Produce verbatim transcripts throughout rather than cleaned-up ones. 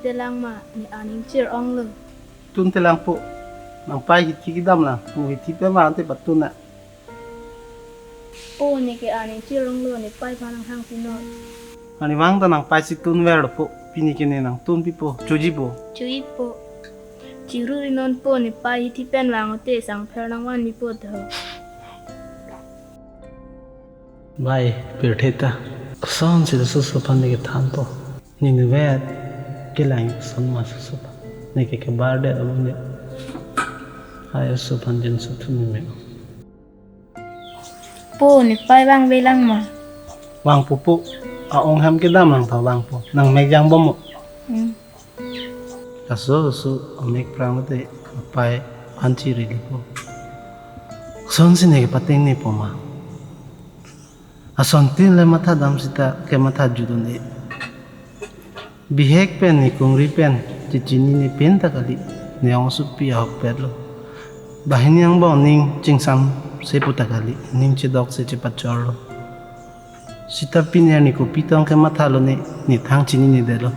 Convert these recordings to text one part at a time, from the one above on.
Telang ma, ne aning chir-onglo. Tun telang po. Nangpai hithi kedam lang. Mo hithi pen vang te patun na. Po, ne ke aning chir-onglo, ne pai aphan nanghang pinon. Ani vang ta nangpai si tunverlo po. Pini ke ne nangtun pipo. Choji po. Choji po. Chiru rinon po, ne pai hithi pen vang te sangpher nangvan pipo tho. Bai, pirthe ta. Kosonsi laso oso aphan ne kethanpo. Ne inutvet kelang koson ma laso oso aphan. Ne ke kebar det amonit. Ai oso aphan jinso thu meme. Po, ne pai vangve lang ma? Vangpo po. A-ong hem kedam lang ta vangpo. Nangmek jangbom mo. Hmm. Laso oso amek prang te apai aphan chirilipo. Kosonsi ne kepatengnepo ma? Asontin le mathadam sita kematha jutdun-e. Bihek pen ne kungri pen chechinine pen ta kali, ne ongsopi ahokpetlo. Banghini angbong ning chingsamse pu ta kali, ning chedokse chepachorlo. Sita pini arni kopi tong kemathalo ne, ne thang chininedetlo.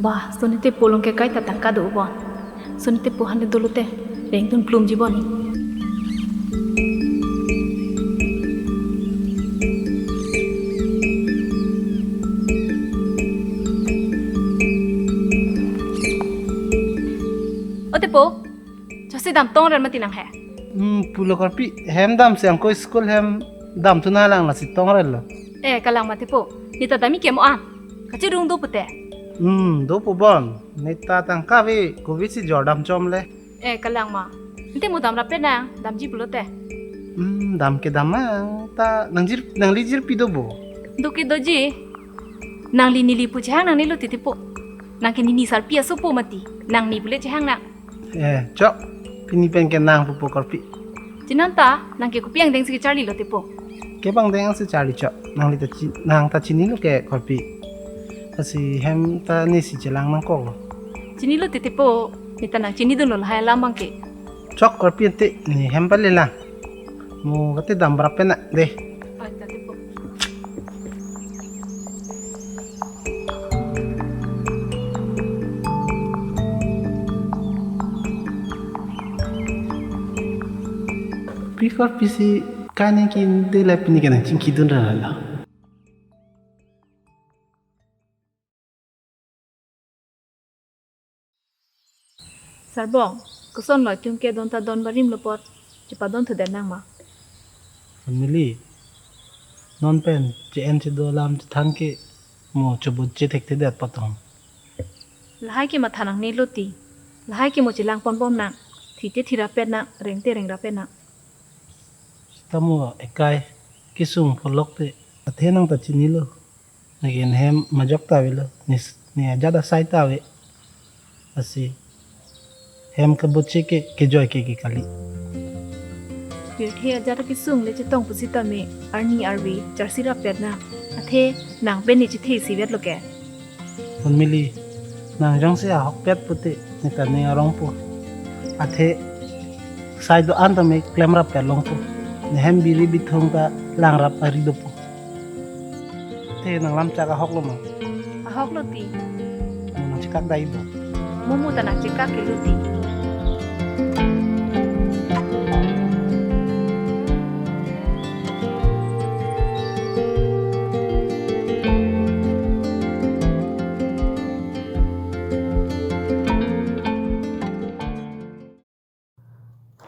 Bah, sonite po along ke kaita tangka do bon. Sonite po hande dolo te, rengdun plumji bon ni. O te po, chasi dam tongrel mati nang he. Hmm, pulo korpi, hem damsi angko school hem damthu nanglang lasi tongrello. Eh, kalang mati po, neta dam-ik ke mo an. Kachirung do pute. Hmm, dopo bon. Neta tangka ave, kove si jor dam chom le. Eh, kalang ma. Ante mo damrap pet nang, damji pulote. Hmm, dam ke dam nang, ta nang jir, nangli jirpi do bo? Do ke doji. Nangli neli pu chehang nangnelo titi po. Nang ke nini sarpi aso po mati. Nangni pule chehang nang. Eh, chok. Pini pen ke nang pupo korpi. Chinanta, nang ke kopi angdeng si kecharlilo tipo. Kevang deng si charli chok. Nangli ta chi-, nang ta chinilo ke korpi. Lasi hem ta nesi chelang nangkoklo. Chinilo titi po, neta nang chinidunlo lahai alam abang ke. Chok korpi ante, ne hem pale lang. Mo kate damrap pet nang de. Oi, tati po. Pi korpi si kane kin de la pini ke nangchingkidun ra la. Sarbong, kosonlo itum ke don ta don barim lo apot, chepadon thudet nang ma? Family, non pen, che-en chedo alam chethan ke, mo chobut chethekthe det patong. Lahai ke matha nangnelo ti, lahai ke mo chelang ponbom nang, thi te thirap pet nang, reng te rengrap pet nang. Sita mo ekai, kesung pholok te, athe nang ta chinilo. Neke hem majok ta avelo, ne, ne ajat asai ta ave. Lasi hem kabutche ke, kejoi ke ke kali. Pirthe ajat kesung le chetong pusitame, arni arve charsi rap pet nang. Athe nang pen ne chethe isivet lo ke. Family, nang jongsi ahok pet pute, ne ta ne arong po. Athe sai do-an tame klemrap pet longpo. Ne hem biri bithung ta langrap ari dopo. Te nang lamchak ahoklo ma? Ahoklo ti. Mo nangchekak dai bo? Mo mo ta nangchekak kelo ti.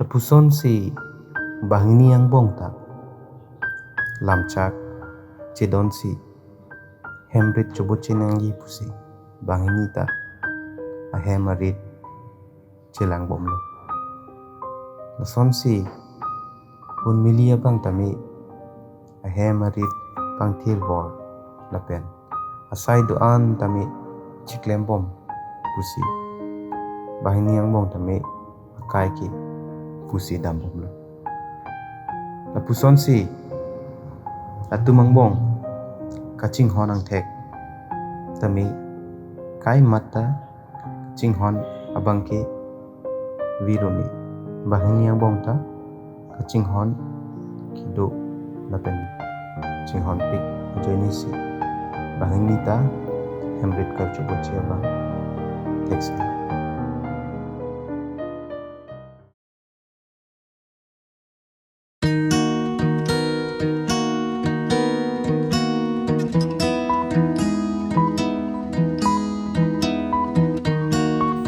Lapusonsi banghini angbong ta lamchak chedonsi hem rit chobutche nangji pusi banghini ta ahem arit chelangbomlo. Lasonsi Unmili abang tame ahem arit pangthir bor lapen asai do-an tame chiklembom pusi banghini angbong tame akai ke pusi dambomlo. Lapusonsi atum angbong kachinghon angthek tame kaimata chinghon abangke viruni. Banghini angbong ta kachinghon kedo lapen chinghonpik ajoinesi banghini ta hemrit karjubochi abang theksi.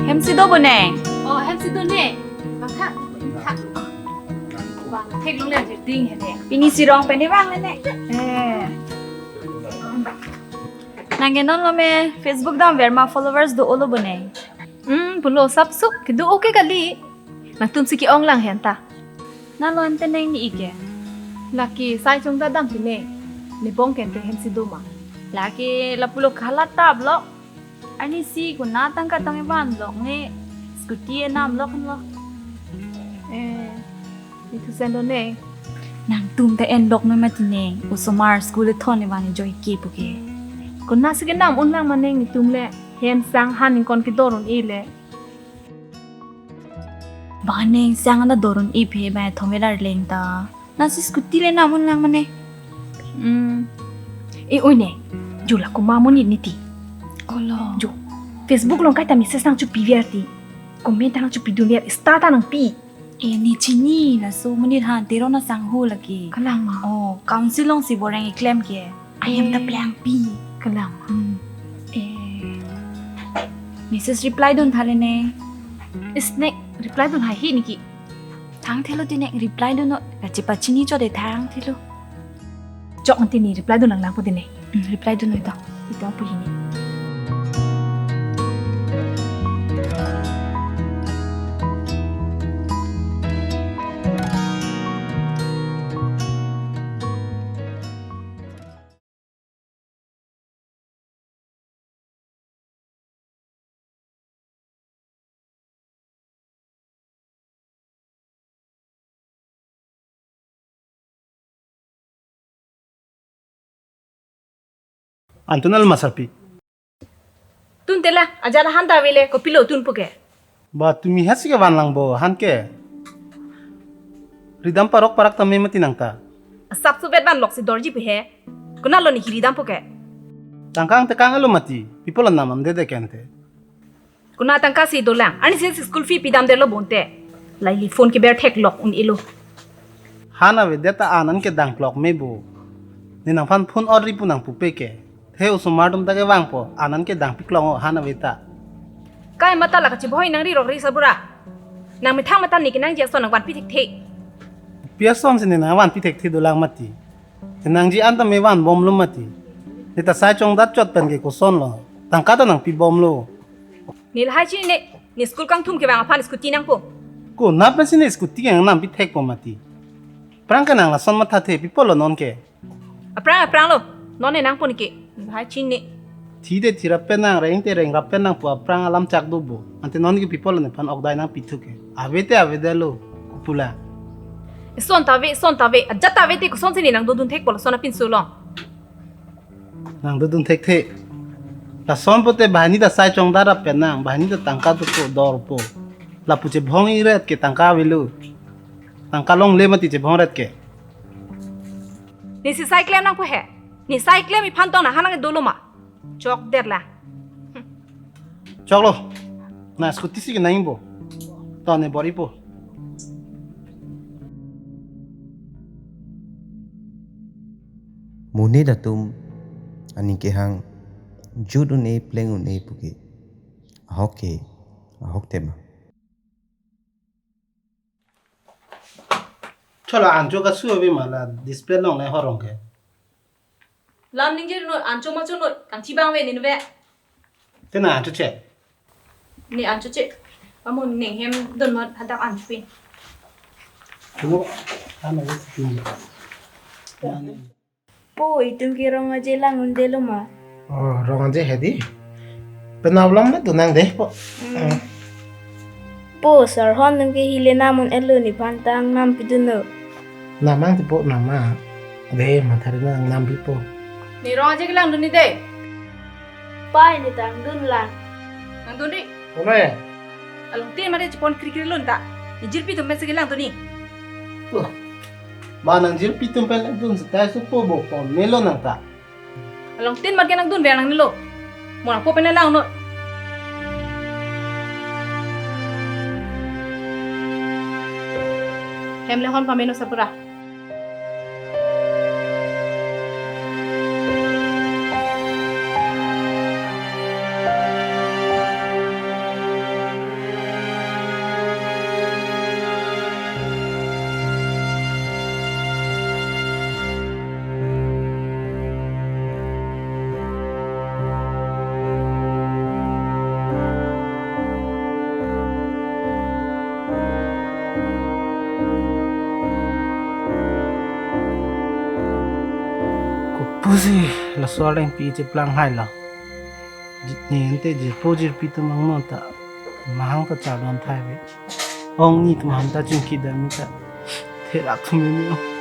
Hemsi do bo ne? Oh, hemsi do ne. Bangkha, bangkha. Bang, theklongle ding he ne. Pini si rong pen ne vang le ne. Eh. Nang ke non lo me Facebook damver ma, followers do-olo bo ne? Hmm, pulo sapsuk kedo-o ke kali. Nangtum si ke-ong lang he anta. Nalo ante neng ni ike. Lake sai chongdat dam ti ne. Ne bong ke ante hemsi do ma? Lake lapulo kalat tap lo. Arnisi konat tangka tong evan lok ne scooty enam lok lo. Eh, itu sendo ne. Nangtum ta en lok noi mati ne. Osomar school ethon evan ejoi ke puke. Konatsi kenam un lang ma neng netum le. Hem sang han ingkon kedo un-e le. Bang neng sang ana do un-e phe ba thom elar leng ta. Nasi scooty le nam un lang ma ne. Hmm. E oi ne. Jo la komat monit ne ti. Kolo. Jo. Facebook along kaita message nangchopiver ti. Comment ta nangchopidunver, Insta ta nangpi. E ne chini laso monit han Teron asangho lake. Kalang ma? Oh, council alongsi boreng eklem ke. Ahem ta Eh. Plangpi. Kalang ma? Hmm. Eh. Message reply dun tha le ne. Is ne reply dun haihe ne ke. Thangthelo ti ne reply dun non. Kachepachini chot de thangthelo. Chok ante ne reply dun lang lang po ti ne. Hmm, reply dun non to. Ito po hini. Antonal masarpi. Tun tela, ajat han ta avele, kopilo tun puke. Ba tumi hasi ke van lang bo, han ke. Ridam parok parak tame mati nang ta. Asap subet van loksi dorji pu he. Konat lo ne hi ridam puke. Tangka angtekang alo mati, people anam amde de kente. Konat tangka si dolang, arnisi school fee pidam detlo bonte. Laili phone keber theklok un-elo. Han avedet ta an an kedang klok me bo. Ne nangphan phone order pu nangpupe ke. The osomar atum ta kevangpo, an an kedang piklong o han ave ta. Kaimata la kachibhoi nangri rokri sabura. Nang methang mata ne kenangji ason nangvanpi thekthe. Pi ason si ne nangvanpi thekthe dolang mati. Kenangji an ta me vanbomlo mati. Ne ta sai chongdat chot pen ke kosonlo. Tangka ta nangpibomlo. Ne lahai chini ne, ne school kangthum kevang aphan scooty nangpo. Konat pensi ne scooty ke nangnampi thekpo mati. Aphrang ke nang lason mathathe, pi apotlo non ke. Aphrang, aphranglo, non ne nangpo ne ke, ne lahai chini ne. Thi te thirap pen nang, reng te rengrap pen nang pu aphrang alam chak do bo. Ante non ke pi apotlo nephan okdai nangpithu ke. Ave te avedetlo, pu la. Eson ta ave, eson ta ave, ajat ta ave te kosonsi ne nangdodun thekpo lason apinso along. Nangdodun thekthe. Lason pote banghini ta sai chongdat rap pen nang, banghini ta tangka dopo dorpo. Lapu chebhong-iret ke tangka avelo. Tangka longle mati chebhongret ke. Ne si sai klem nangpo he. Ne sai klem iphan tong nang hanang dolo ma. Chokdet la. Choklo. Na scooty si kenangji bo. To ne bor-ipo. Monit atum aning kehang jut un-e pleng un-e puke. Ahok ke, ahok tema. Chola ancho kasu ave ma la display longle horong ke. Lam ningje non ancho macho non kangchi bang ave ne ve. Te nang ancho che. Ne ancho che. Amun neng hem don ma hadak ancho pin. Tumo, ano ave pin. Po, itum ke rong aje lang un-edetlo ma? Oh, rong aje hedi. Penap alam le donang deh po. Hmm. Eh. Po, sir hon atum ke hile nam un-elo, nephan ta nangnampidunnon. Namang ti po nama. Deh, mathari nangnampi po. Ne rong aje kelangdun ni dei. Pa, ne ta nangdunlang. Nangdunri. Onoi. Along tin mari chepon kri kri lun ta. Ne jirpi atum pensi kelangdun ni. Wah. Ma, nang jirpi atum pen langdun seta supo bo pon melo nang ta. Along tin mari nangdunvek nangnelo. Mo nangpo pen lang non. Hem le hon pameno sapura. Kopusi laso arengpi cheplang hailo. Ji-, ne ante jirpo jirpi atum angno ta mahang ta chardon thai ave. Ong ni atum aphan ta chingki dam ta therak thum ni.